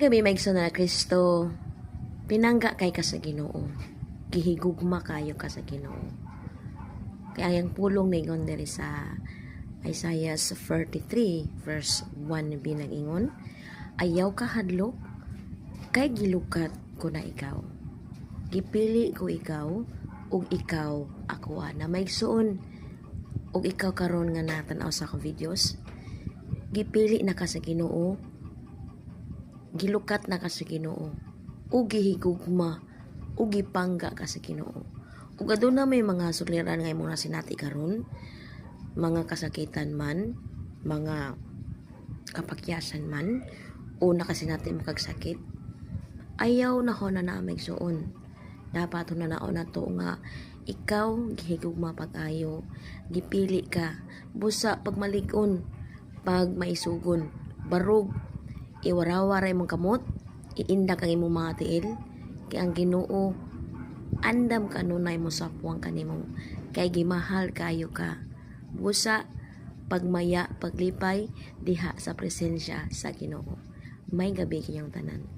Gabi, mga igsoon na Kristo, pinangga kay ka sa Ginoo. Gihigugma kayo ka sa Ginoo. Kaya ang pulong ningon diri sa Isaiah 43 verse 1b nag-ingon, "Ayaw ka hadlok, kay gilukat ko na ikaw. Gipili ko ikaw, ug ikaw ako na." Mga igsoon, ug ikaw karon nga natanaw sa akong videos, gipili na ka sa Ginoo, gilukat na ka sa Ginoo, ug gihigugma ug gipangga ka sa Ginoo. Ug aduna may mga suliran nga imong nasinati karon, mga kasakitan man, mga kapakyasan man, o nakasinati mo kag sakit, ayaw na ho na mga igsoon. Dapat hunahuna nato nga ikaw gihigugma pag-ayo, gipili ka, busa pagmalig-on, pag maisugon, barog, iwarawa ra imong kamot, iindak ang imong mga tiil, kay ang Ginoo andam kanunay mo sapwang kanimo, kay gimahal kayo ka. Busa pagmaya, paglipay diha sa presensya sa Ginoo. Maayong gabi kinyong tanan.